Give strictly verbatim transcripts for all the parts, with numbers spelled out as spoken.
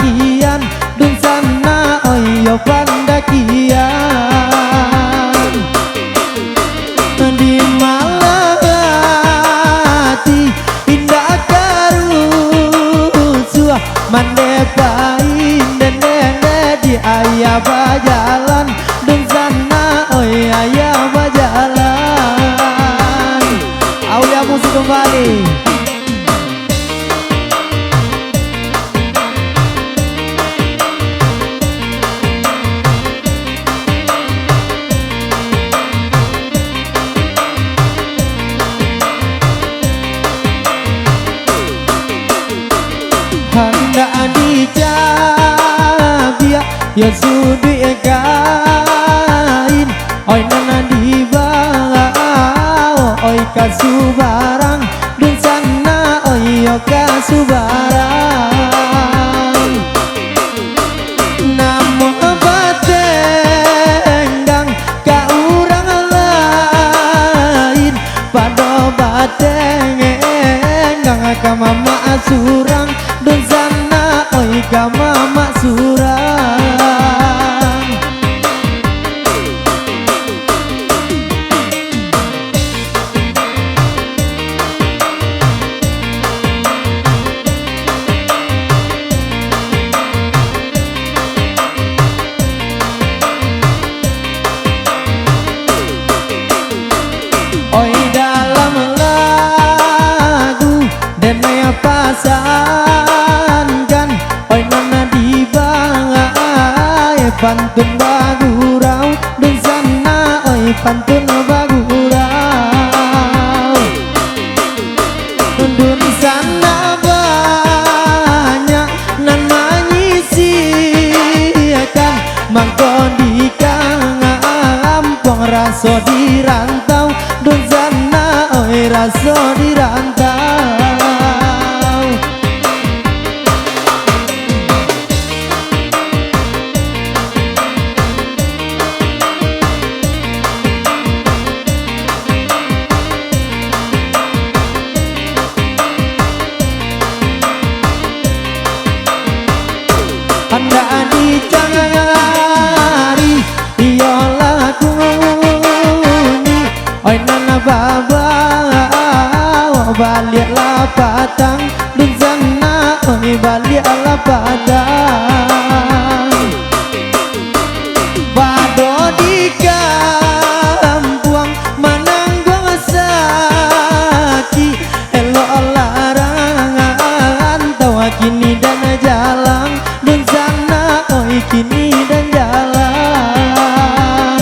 pandakian, dunsanak oi yo pandakian. Di malam ati indak karusuah, mandeh pain dendeh di ayah bajalan, dunsanak oi ayah bajalan. Aulia musik kumbali. Handak dicabiak yo suduik kain, oi nan dibawo oi ka subarang, dunsanak oi yo ka subarang. Namo batenggang ka urang lain, pado batenggang ka mamak surang, dunsanak oi ka mamak surang. Oi dalam lagu den pasankan, oi nan dibawo pantun bagurau, dunsanak oi pantun bagurau. Dunsanak banyak nan manyisiakan, mangko di kampuang raso di rantau, dunsanak oi raso di rantau. Handak dicari, iyolah kunyi, oi nan babawo baliak lapatang, dunsanak oi baliak lapatang. Pado di kampuang manangguang sakik, elok larang antau kini dan jalang, dunsanak oi kini dan jalang.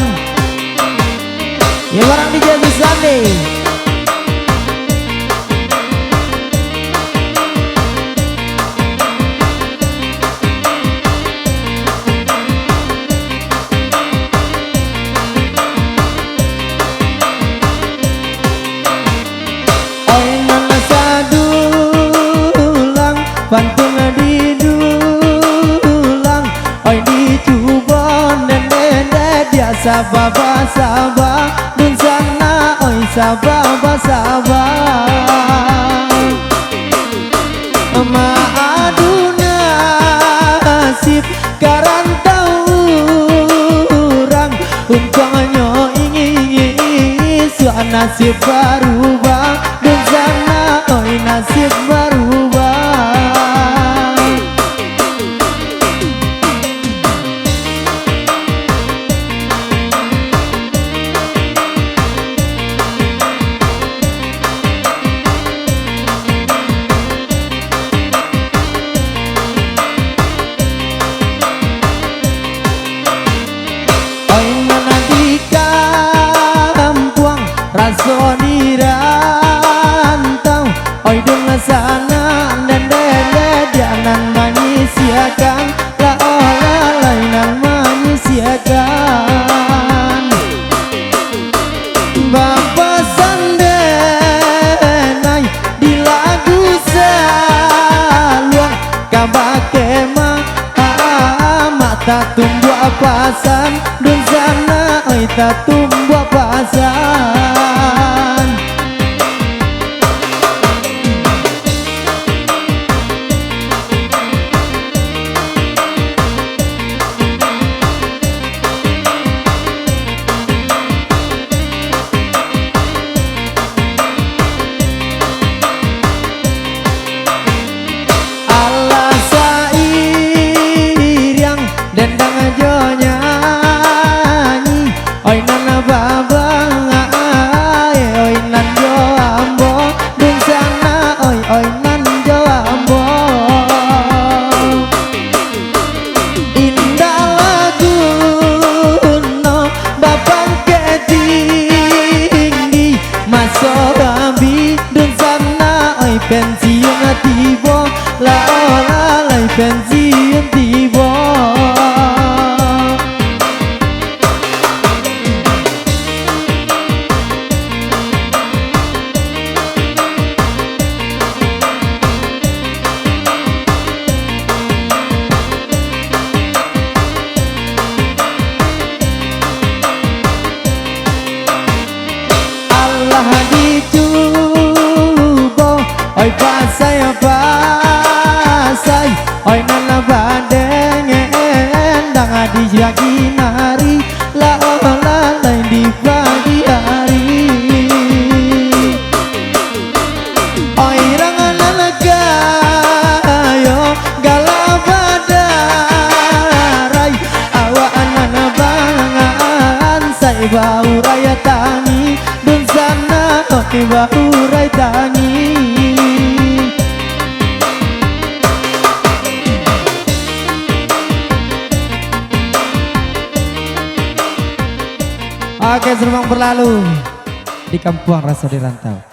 Yo, barang di Yesus Sunday. Oi nan sadulang, pantun didulang, oi dicubo den, den, den, diak saba-basaba, dunsanak oi saba-basaba. Maadu nasib ka rantau urang, untuangnyo ingin isuak nasib barubah, dunsanak oi nasib barubah. Oi nan di kampuang, raso di rantau, oi dunsanak den, den, den, diak nan manyisiakan, lah olah lai nan manyisiakan. Bapasan den ai di lagu saluang, ka bakemah, ah, mak tatumbuak pasan, dunsanak ai tatumbuak pasan. tibo. Alah dicubo, oi pasai-pasai, oi nan badengek endang di siang kinari, lah lalai di pagi ari. Oi urang nan kayo, galak badarai, awak nan bansaik baurai tangi, dunsanak oi baurai tangi. Oke, selamat berlalu di kampuang rasa di rantau.